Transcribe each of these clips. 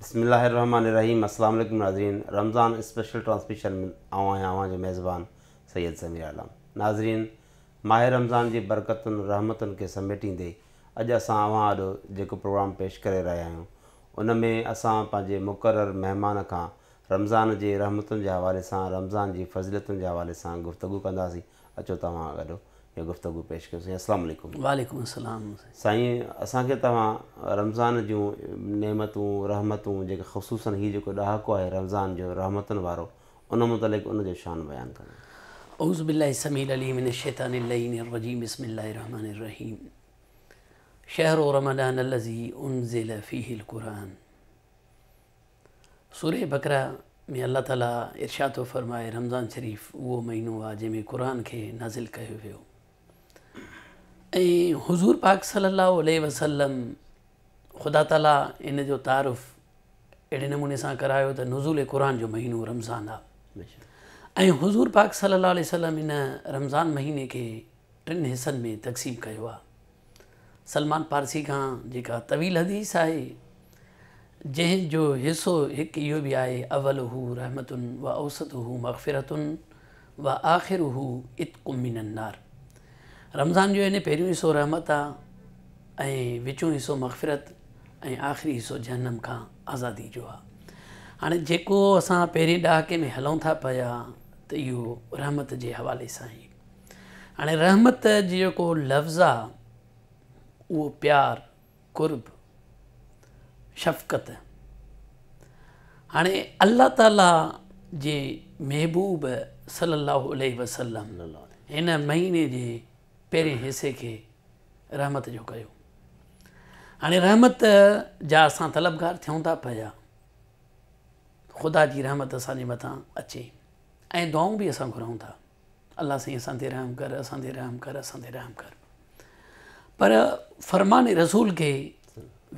بسم الله الرحمن الرحيم السلام عليڪم ناظرين رمضان اسپيشل ٽرانسميشن ۾ آئون آهيان اوهان جو ميزبان سيد سمير عالم ناظرين ماهه رمضان جي برڪتن رحمتن کي سميٽيندي اڄ اسان اوهان آڏو جيڪو پروگرام پيش ڪري رهيا آهيون ان ۾ اسان پنهنجي مقرر مهمان کان رمضان جي رحمتن جي حوالي سان رمضان جي فضيلتن جي حوالي سان گفتگو ڪنداسين اچو ته اوهان آڏو اها گفتگو پيش ڪيون سائين السلام عليڪم. وعليڪم السلام. سائين اسان کي توهان رمضان جون نعمتون رحمتون جيڪي خصوصا هي جيڪو ڏهاڪو آهي رمضان جو رحمتن وارو ان متعلق ان جو شان بيان ڪندا. اعوذ بالله السميع العليم من الشيطان اللعين الرجيم بسم الله الرحمن الرحيم شهر رمضان الذي انزل فيه القرآن سوره بقره ۾ الله تعالي ارشاد ٿو فرمائي رمضان شريف اهو مهينو آهي جنهن ۾ قرآن کي نازل ڪيو ويو ۽ حضور پاڪ صلي الله عليه وسلم خدا تعالي ان جو تعارف اهڙي نموني سان ڪرايو ته نزول قرآن جو مهينو رمضان آهي ۽ حضور پاڪ صلي الله عليه وسلم ان رمضان مهيني کي ٽن حصن ۾ تقسيم ڪيو آهي سلمان پارسي کان جيڪا طويل حديث آهي، جنهن جو حصو هڪ اهو به آهي، اوله رحمة و اوسطه مغفرة و آخره عتق من النار رمضان جو يعني پهريون حصو رحمت آ ۽ وچون حصو مغفرت ۽ آخري حصو جهنم کان آزادي جو آ. هاڻي جيڪو اسان پهرين ڏهاڪي ۾ هلون ٿا پيا ته اهو رحمت جي حوالي سان آهي. هاڻي رحمت جو جيڪو لفظ آ اهو پيار، قرب، شفقت. هاڻي الله تعالي جي محبوب صلي الله عليه وسلم هن مهيني جي پهرين حصي کي رحمت جو ڪيو. هاڻي رحمت جا اسان طلبگار ٿيون ٿا پيا، خدا جي رحمت اسان جي مٿان اچي ۽ دعائون به اسان گهرون ٿا. الله سائين اسان تي رحم ڪر اسان تي رحم ڪر اسان تي رحم ڪر پر فرمان رسول کي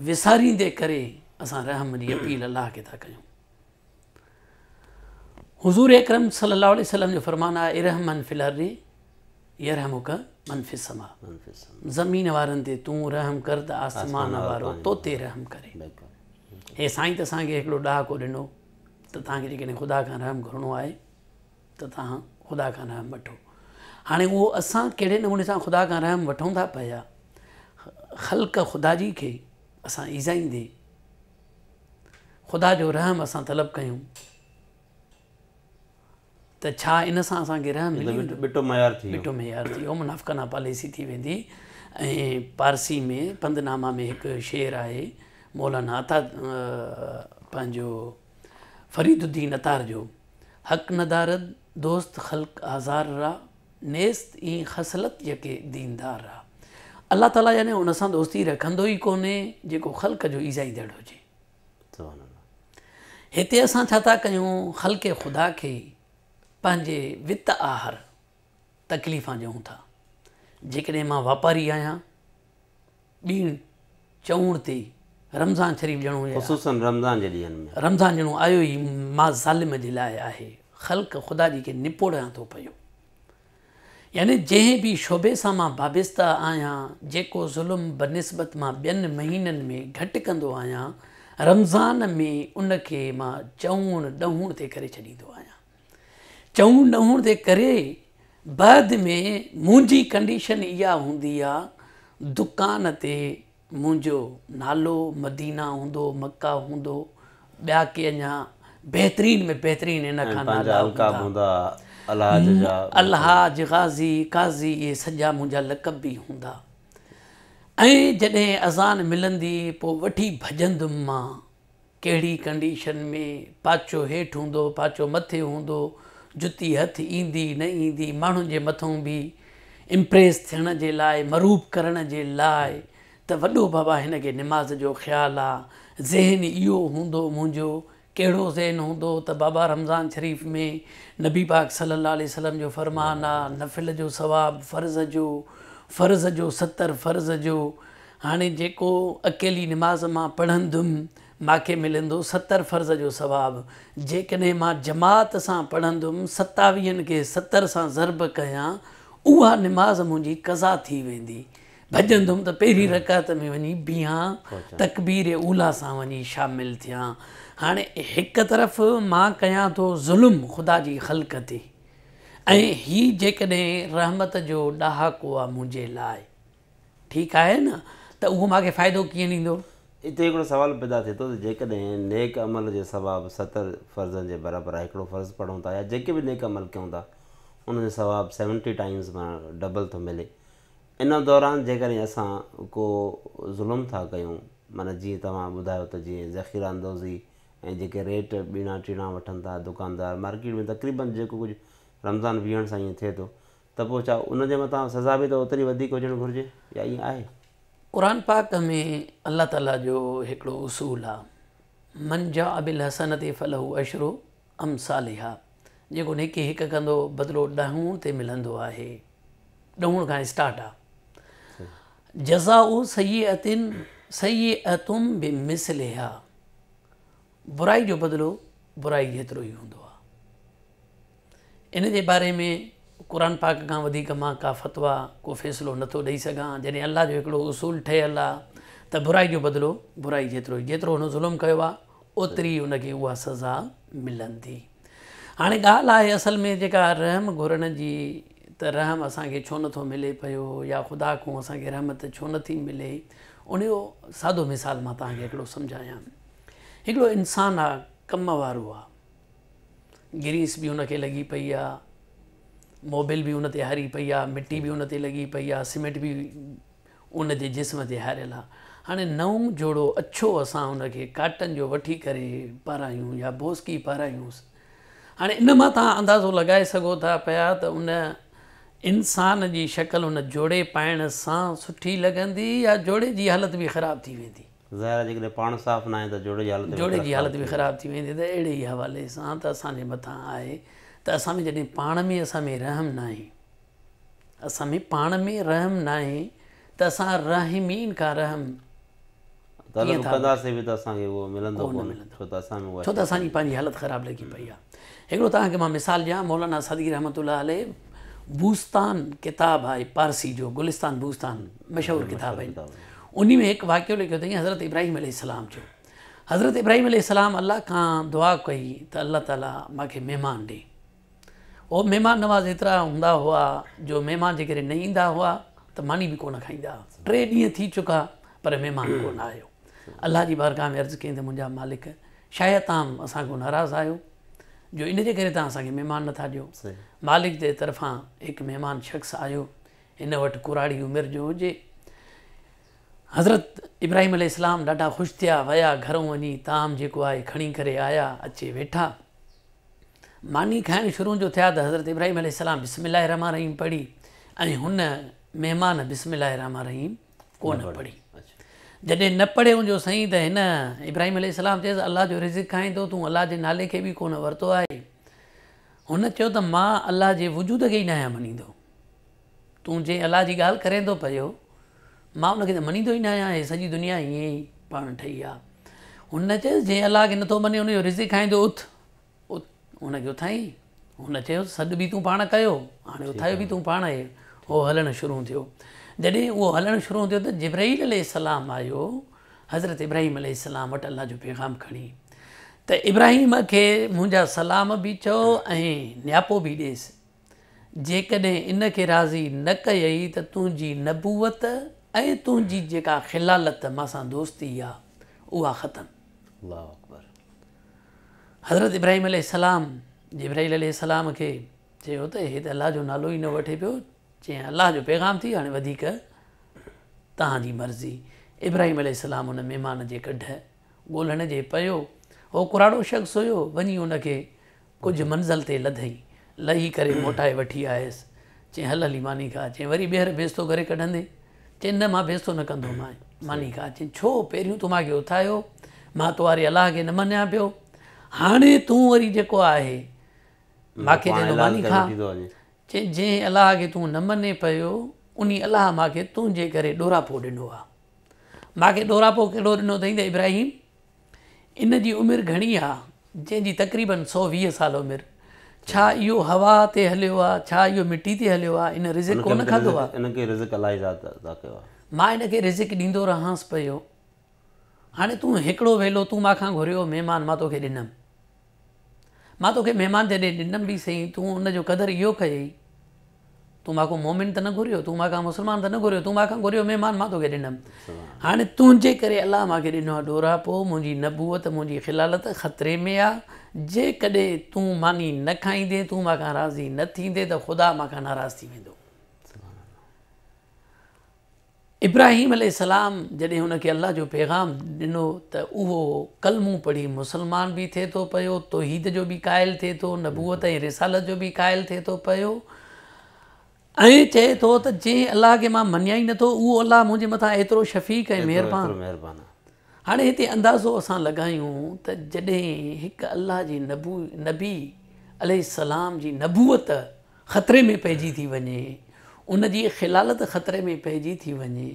وساريندي ڪري اسان رحم جي اپيل الله کي ٿا ڪيون حضور اڪرم صلي الله عليه وسلم جو فرمان آهي ارحم من في الارض يرحمڪ من في السماء زمين وارن تي تون رحم ڪر ته آسمان وارو تو تي رحم ڪري هي سائين ته اسان کي هڪڙو ڏهاڪو ڏنو ته توهان کي جيڪڏهن خدا کان رحم گهرڻو آهي ته توهان خدا کان رحم وٺو. هاڻي اهو اسان ڪهڙي نموني سان خدا کان رحم وٺون ٿا پيا؟ خلق خدا جي کي اسان ايذائيندي خدا جو رحم اسان طلب ڪيون ته ڇا ان سان اسان کي رحم ملي ويندو؟ ٻٽو معيار ٿي ويو. ٻٽو معيار ٿي ويو، منافقانه پاليسي ٿي ويندي ۽ پارسي ۾ پندنامه ۾ هڪ شعر آهي مولانا عطا پنهنجو فريد الدين عطار جو حق ندارد دوست خلق آزار را نيست اين خصلت يڪ ديندار را الله تعالي يعني ان سان دوستي رکندو ئي ڪونهي جيڪو خلق جو ايذائيندڙ هجي. هتي اسان ڇا ٿا ڪيون خلق خدا کي پنهنجي وت آهر تڪليفان ڏيون ٿا. جيڪڏهن مان واپاري آهيان ٻيڻ چئوڻ تي رمضان شريف ڄڻو يا خصوصاً رمضان جي ڏينهن ۾. رمضان ڄڻو آيو ئي مان ظالم جي لاء آهي. خلق خدا جي کي نپوڙيان ٿو پيو. يعني جنهن به شعبي سان مان وابسته آهيان، جيڪو ظلم بنسبت مان ٻين مهينن ۾ گهٽ ڪندو آهيان، رمضان ۾ ان کي مان چئوڻ ڏهوڻ تي ڪري ڇڏيندو آهيان. چئوڻ ڏهوڻ تي ڪري بعد ۾ منهنجي ڪنڊيشن اها هوندي آ دڪان تي منهنجو نالو مدينه هوندو مڪه هوندو ٻيا ڪي اڃا بهترين ۾ بهترين ان کان نالا هوندا الحاج جا الحاج غازي قاضي اهي سڄا منهنجا لقب به هوندا ۽ جڏهن اذان ملندي پوء وٺي ڀڄندم مان ڪهڙي ڪنڊيشن ۾ پاچو هيٺ هوندو، پاچو مٿي هوندو، جتي هٿ ايندي نه ايندي، ماڻهن جي مٿئون به امپريس ٿيڻ جي لاء، مرعوب ڪرڻ جي لاء ته وڏو بابا هن کي نماز جو خيال آ، ذهن اهو هوندو منهنجو، ڪهڙو ذهن هوندو ته بابا رمضان شريف ۾ نبي پاڪ صلي الله عليه وسلم جو فرمان آ، نفل جو ثواب فرض جو، فرض جو ستر فرض جو، هاڻي جيڪو اڪيلي نماز مان پڙهندم ماکي ملندو ستر فرض جو ثواب، جيڪڏهن مان جماعت سان پڙهندم ستاويهن کي ستر سان ضرب ڪيان اها نماز منهنجي قضا ٿي ويندي. ڀڄندم ته پهرين رڪعت ۾ وڃي بيهان، تڪبير اوليٰ سان وڃي شامل ٿيان. هاڻي هڪ طرف مان ڪيان ٿو ظلم خدا جي خلق تي ۽ هي جيڪڏهن رحمت جو ڏهاڪو آ منهنجي لاء، ٺيڪ آهي نه، ته اهو مان کي فائدو ڪيئن ڏيندو؟ اتي هڪڙو سوال پيدا ٿئي ٿو ته جيڪڏهن نيڪ عمل جو ثواب 70 فرضن جي برابر آهي، هڪڙو فرض پڙهون ٿا يا جيڪي به نيڪ عمل ڪيون ٿا ان جو ثواب سيونٽي ٽائمز معنيٰ ڊبل ٿو ملي، ان دوران جيڪڏهن اسان ڪو ظلم ٿا ڪيون معنيٰ جيئن توهان ٻڌايو ته جيئن ذخيره اندوزي ۽ جيڪي ريٽ ٻيڻا ٽيڻا وٺن ٿا دڪاندار مارڪيٽ ۾ تقريبن جيڪو ڪجهه رمضان ويهڻ سان ائين ٿئي ٿو ته پوء ڇا ان جي مٿان سزا به ته اوتري وڌيڪ هجڻ گهرجي يا ائين آهي؟ قرآن پاڪ ۾ الله تعاليٰ جو هڪڙو اصول آ، من جاء بالحسنة فله عشر امثالها، جيڪو نيڪي هڪ ڪندو بدلو ڏهوڻ تي ملندو آهي، ڏهوڻ کان اسٽارٽ آ. جزاء سيئة سيئة بمثلها، برائي جو بدلو برائي جيترو ئي هوندو آ. ان جي باري ۾ قرآن پاڪ کان وڌيڪ مان ڪا فتويٰ، ڪو فيصلو نه ٿو ڏئي سگهان. جڏهن الله جو هڪڙو اصول ٺهيل آ ته برائي جو بدلو برائي جيترو ئي، جيترو هن ظلم ڪيو آ اوتري ئي ان کي اها سزا ملندي. هاڻي ڳالهه آهي اصل ۾ جيڪا رحم گهرڻ جي ته رحم اسان کي ڇو نه ٿو ملي پيو يا خدا کان اسان کي رحمت ڇو نه ٿي ملي، ان جو سادو مثال مان توهان کي هڪڙو سمجهايان. هڪڙو انسان آ، ڪم وارو آ، گريس به ان کي لڳي پئي آ، موبل به ان تي هري پئي آ، مٽي به ان تي لڳي پئي آ، سيمينٽ به ان جي جسم تي هاريل آ. هاڻي نئون جوڙو اڇو اسان ان کي ڪاٽن جو وٺي ڪري پارايون يا بوسڪي پارايونس. هاڻي ان مان توهان اندازو لڳائي سگهو ٿا پيا ته ان انسان جي شڪل ان جوڙي پائڻ سان سٺي لڳندي يا جوڙي جي حالت به خراب ٿي ويندي. ظاهر آهي جيڪڏهن پاڻ صاف ناهي ته جوڙي جي حالت به جوڙي جي حالت به خراب ٿي ويندي ته اهڙي ئي حوالي سان ته اسان جي مٿان آهي ته اسان ۾ جڏهن پاڻ ۾ اسان ۾ رحم ناهي اسان ۾ پاڻ ۾ رحم ناهي ته اسان راحمين کان رحم طلب ڪنداسين به ته اسان کي اهو ملندو ڪونه ڇو ته اسان ۾ ڇو ته اسان جي پنهنجي حالت خراب لڳي پئي آهي. هڪڙو توهان کي مان مثال ڏيان مولانا سعدي رحمة الله عليه بوستان ڪتاب آهي پارسي جو گلستان بوستان مشهور ڪتاب آهي انهي ۾ هڪ واقعو لکيو اٿئي حضرت ابراهيم عليه السلام جو حضرت ابراهيم عليه السلام الله کان دعا ڪئي ته الله تعالي مان کي مهمان ڏي. هو مهمان نواز ايترا هوندا هئا جو مهمان جيڪڏهن نه ايندا هئا ته ماني به ڪونه کائيندا هئا. ٽي ڏينهن ٿي چڪا پر مهمان ڪونه آيو. الله جي بارگاهه ۾ عرض ڪيائين ته منهنجا مالڪ شايد توهان اسان کان ناراض آهيو جو ان جي ڪري توهان اسان کي مهمان نٿا ڏيو. مالڪ جي طرفان هڪ مهمان شخص آيو هن وٽ ڪراڙي عمر جو هجي. حضرت ابراهيم عليه السلام ڏاڍا خوش ٿيا ويا گهرئون وڃي طعام جيڪو آهي کڻي ڪري آيا اچي ويٺا. ماني کائڻ شروع جو ٿيا ته حضرت ابراهيم عليه السلام بسم الله الرحمٰن الرحيم پڙهي ۽ هن مهمان بسم الله الرحمٰن الرحيم ڪونه پڙهي. جڏهن نه پڙهي ان جو سائين ته هن ابراهيم عليه السلام چيس الله جو رزق کائين ٿو تون الله جي نالي کي به ڪونه ورتو آهي. هن چيو ته مان الله جي وجود کي ئي ناهيان مڃيندو. تون جنهن الله جي ڳالهه ڪرين ٿو پيو مان ان کي ته مڃيندو ئي ناهيان هي سڄي دنيا ائين ئي پاڻ ٺهي آ. هن چيس جنهن الله کي نٿو مڃي ان جو رزق کائين ٿو اٿ. هن کي اٿائين. هن چيو سڏ به تون پاڻ ڪيو، هاڻي اٿايو به تون پاڻ آهي. هو هلڻ شروع ٿيو. جڏهن اهو هلڻ شروع ٿيو ته جبرائيل عليه السلام آيو حضرت ابراهيم عليه السلام وٽ الله جو پيغام کڻي ته ابراهيم کي منهنجا سلام به چئو ۽ نياپو به ڏيس. جيڪڏهن ان کي راضي نه ڪيئي ته تنهنجي نبوت ۽ تنهنجي جيڪا خلالت مان سان دوستي آ اها ختم. الله اڪبر. حضرت ابراهيم عليه السلام جبرائيل عليه السلام کي چيو ته هي ته الله جو نالو ئي نه وٺي پيو، چيائين الله جو پيغام ٿي هاڻي وڌيڪ توهان جي مرضي. ابراهيم عليه السلام ان مهمان جي ڪڍ ڳولڻ جي پيو. هو ڪراڙو شخص هيو، وڃي ان کي ڪجهه منزل تي لڌئي. لهي ڪري موٽائي وٺي آيس. چيائين هل هلي ماني کاء. چيائين وري ٻيهر بيعزتو ڪري ڪڍندين؟ چيائين نه مان بيعزتو نه ڪندومانء. ماني کاء. چيائين ڇو؟ پهريون تو مان کي اٿايو، مان تو واري الله کي نه مڃيان پيو. هاڻي تون وري جيڪو آهي مان کي چئين ٿو ماني کاء. چيائين جنهن الله کي تون نه مڃين پيو، انهي الله مان کي تنهنجي ڪري ڏوراپو ڏنو آ. مان کي ڏوراپو ڪهڙو ڏنو اٿئي ته ابراهيم! ان جي عمر گهڻي آ، جنهن جي تقريباً 120 سال عمر. ڇا اهو هوا تي هليو آ، ڇا اهو مٽي تي هليو آ، ان رزق ڪونه کاڌو آ؟ ان کي رزق الله ئي ذات عطا ڪيو آ. مان هن کي رزق ڏيندو رهانس پيو. هاڻي تون هڪڙو ويلو تون مان کان گهريو مهمان مان توکي ڏنم. مان توکي مهمان جڏهن ڏنم به سهي تون ان جو قدر اهو ڪيئي. تون مان کان مومن ته نه گهريو، تون مان کان مسلمان ته نه گهريو، تون مان کان گهريو مهمان مان توکي ڏنم. هاڻي تنهنجي ڪري الله مان کي ڏنو آهي ڏوراپو، منهنجي نبوت، منهنجي خلالت خطري ۾ آ. جيڪڏهن تون ماني نه کائيندين، تون مان کان راضي نه ٿيندين ته خدا مان کان ناراض ٿي ويندو. ابراهيم عليه السلام جڏهن هن کي الله جو پيغام ڏنو ته اهو ڪلمو پڙهي مسلمان به ٿئي ٿو پيو، توحيد جو به قائل ٿئي ٿو، نبوت ۽ رسالت جو به قائل ٿئي ٿو پيو ۽ چئي ٿو ته جنهن الله کي مان مڃيان ئي نٿو اهو الله منهنجي مٿان ايترو شفيق ۽ مهربان. هاڻي هتي اندازو اسان لڳايون ته جڏهن هڪ الله جي نبي عليه السلام جي نبوت خطري ۾ پئجي ٿي وڃي، ان جي خلالت خطري ۾ پئجي ٿي وڃي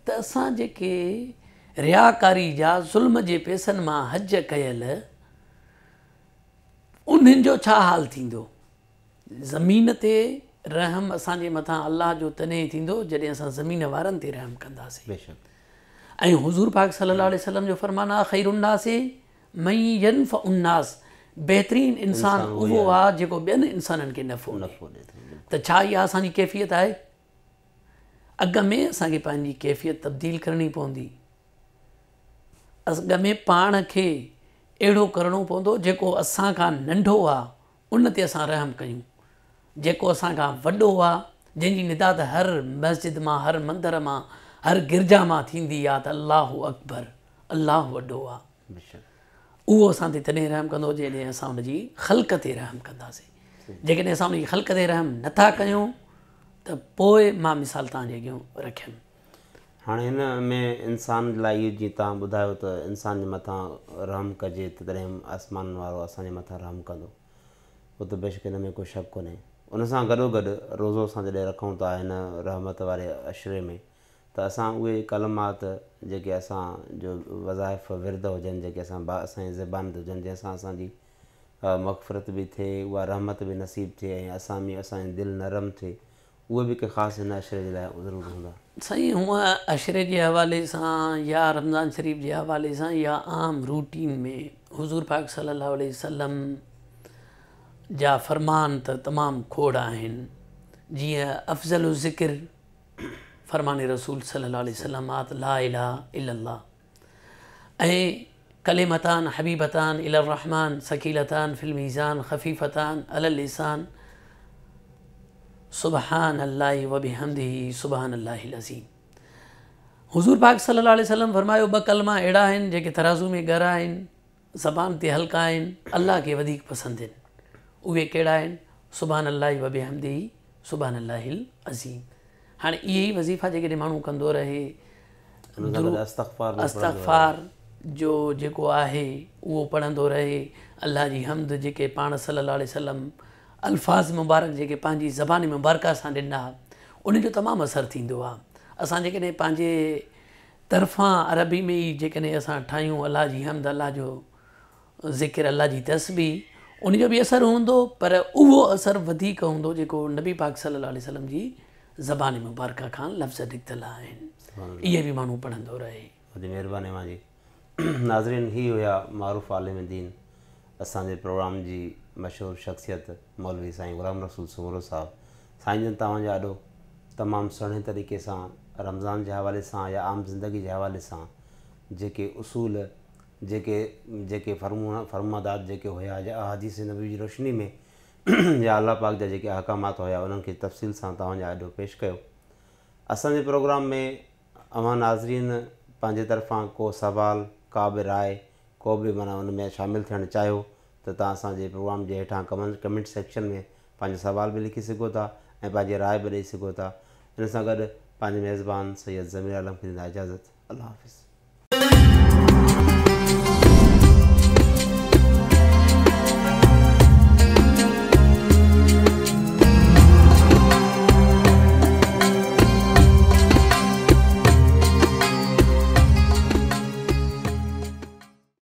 ته اسان جيڪي رياڪاري جا ظلم جي پئسن مان حج ڪيل انهن جو ڇا حال ٿيندو؟ زمين تي رحم اسان جي مٿان الله جو تڏهن ٿيندو جڏهن اسان زمين وارن تي رحم ڪنداسين. ۽ حضور پاڪ صلي الله عليه وسلم جو فرمان آهي خير الناس من ينفع الناس بهترين انسان اهو آ جيڪو ٻين انسانن کي نفعو ڏي ته ڇا اها اسان جي ڪيفيت آهي؟ اڳ ۾ اسان کي پنهنجي ڪيفيت تبديل ڪرڻي پوندي. اڳ ۾ پاڻ کي اهڙو ڪرڻو پوندو جيڪو اسان کان ننڍو آ ان تي اسان رحم ڪيون. جيڪو اسان کان وڏو آ جنهن جي ندا ته هر مسجد مان هر مندر مان هر گرجا مان ٿيندي آ ته الله اڪبر الله وڏو آ. اهو اسان تي تڏهن رحم ڪندو جڏهن اسان ان جي خلق تي رحم ڪنداسين. جيڪڏهن اسان ان جي خلق تي رحم نه ٿا ڪيون ته پوء مان مثال توهان جي اڳيان رکيم. هاڻي هن ۾ انسان لاء اهو جيئن توهان ٻڌايو ته انسان جي مٿان رحم ڪجي ته تڏهن آسمان وارو اسان جي مٿان رحم ڪندو. اهو ته بيشڪ ان ۾ ڪو شڪ ڪونهي. ان سان گڏوگڏ روزو اسان جڏهن رکون ٿا هن رحمت واري عشري ۾ ته اسان اهي ڪلمات جيڪي اسان جو وظائف ورد هجن جيڪي اسان اسان جي زبان تي هجن جنهن سان اسان جي مغفرت به ٿئي اها رحمت به نصيب ٿئي ۽ اسان ۾ اسان جي دل نرم ٿئي اهي به ڪي خاص هن عشري جي لاء ضرور هوندا. سائين هونء عشري جي حوالي سان يا رمضان شريف جي حوالي سان يا عام روٽين ۾ حضور پاڪ صلي الله عليه وسلم جا فرمان ته تمام کوڙ آهن جيئن افضل الذڪر فرمان رسول صلي الله عليه وسلم آ ته لا اله الا الله ۽ ڪلمتان حبيبتان الي الرحمن ثقيلتان في الميزان خفيفتان علي اللسان سبحان الله وبحمده سبحان الله العظيم حضور پاڪ صلي الله عليه وسلم فرمايو ٻه ڪلما اهڙا آهن جيڪي ترازو ۾ ڳرا آهن زبان تي هلڪا آهن، الله کي وڌيڪ پسند آهن. اهي ڪهڙا آهن؟ سبحان الله وبحمده سبحان الله العظيم. هاڻي اهي ئي وظيفا جيڪڏهن ماڻهو ڪندو رهي، استغفار جو جيڪو آهي اهو پڙهندو رهي، الله جي حمد جيڪي پاڻ صلي الله عليه وسلم الفاظ مبارڪ جيڪي پنهنجي زبان مبارڪه سان ڏنا ان جو تمام اثر ٿيندو آهي. اسان جيڪڏهن پنهنجي طرفان عربي ۾ ئي جيڪڏهن اسان ٺاهيون الله جي حمد الله جو ذڪر الله جي تسبيح ان جو به اثر هوندو پر اهو اثر وڌيڪ هوندو جيڪو نبي پاڪ صلي الله عليه وسلم جي زبان مبارڪه کان لفظ نڪتل آهن اهي به ماڻهو پڙهندو رهي. وڏي مهرباني اوهان جي. ناظرين هي هيا معروف عالم دين اسان جي پروگرام جي مشهور شخصيت مولوي سائين غلام رسول سومرو صاحب سائين جن توهان جي آڏو تمام سهڻي طريقي سان رمضان جي حوالي سان يا عام زندگي جي حوالي سان جيڪي اصول جيڪي جيڪي فرمودات جيڪي هيا يا احاديث نبوي جي روشني ۾ يا الله پاڪ جا جيڪي احڪامات هيا انهن کي تفصيل سان توهان جي آڏو پيش ڪيو اسان جي پروگرام ۾ اوهان ناظرين پنهنجي طرفان ڪو سوال ڪا به راء ڪو به معنيٰ ان ۾ شامل ٿيڻ چاهيو ته توهان اسان جي پروگرام جي هيٺان ڪمينٽ سيڪشن ۾ پنهنجو سوال به لکي سگهو ٿا ۽ پنهنجي راء به ڏئي سگهو ٿا ان سان گڏ پنهنجي ميزبان سيد ضمير عالم کي ڏيندا اجازت الله حافظ.